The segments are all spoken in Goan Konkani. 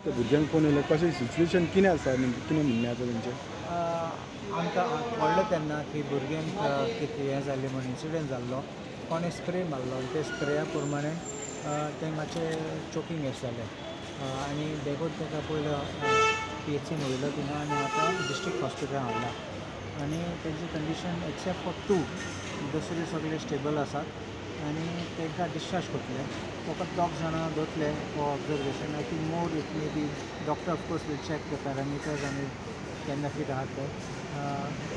त्या भुरग्यांक फोन येयलो, कशें सिच्युएशन कितें आसा नेमकें, कितें म्हणणें आसा तेंचें? आमकां कळ्ळें तेन्ना की भुरग्यांक कितें हें जालें म्हूण, इन्सिडंट जाल्लो, कोणें स्प्रे मारलो आनी ते स्प्रेया प्रमाणे तें मातशें चोकींग अशें जालें आनी बेगोन ताका पयलो पीएचसीन वयलो थिंगा आनी आतां डिस्ट्रिक्ट हॉस्पिटलान हाडला आनी तेंची कंडिशन एक्सेप्ट फॉर टू दुसरे सगळे स्टेबल आसात आनी तांकां डिस्चार्ज करतले. फकत दोग जाणां दवरतले for observation. I think more it may be, doctor of course will check the parameters आनी केन्ना फिट आहात ते.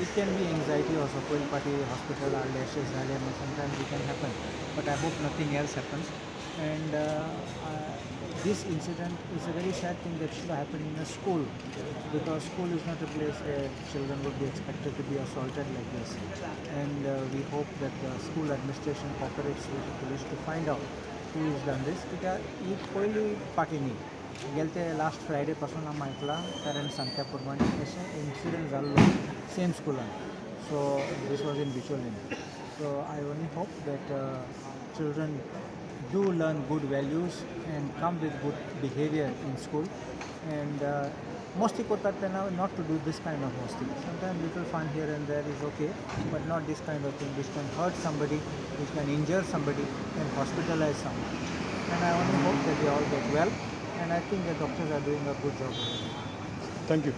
It can be anxiety also. पयले पाटी हॉस्पिटल हाडलें, अशें जालें मागीर sometimes it can happen, but I hope nothing else happens. And this incident is a very sad thing that should happen in a school, because school is not a place where children would be expected to be assaulted like this. And we hope that the school administration cooperates with the police to find out who has done this, कित्याक ही पयली पाटी न्ही. गेले ते लास्ट फ्रायडे पासून आमी आयकलां पेरंट्स सांगता प्रमाणे अशें इन्सिडंट जाल्लो सेम स्कुलान. So this was in Bicholim. So I only hope that children do learn good values and come with good behavior in school and मस्ती करतात तेन्ना not to do this kind of मस्ती. Sometimes little fun here and there is okay, but not this kind of thing which can hurt somebody, which can injure somebody and hospitalize someone. And I only hope that they all get well, and I think the doctors are doing a good job over there. Thank you.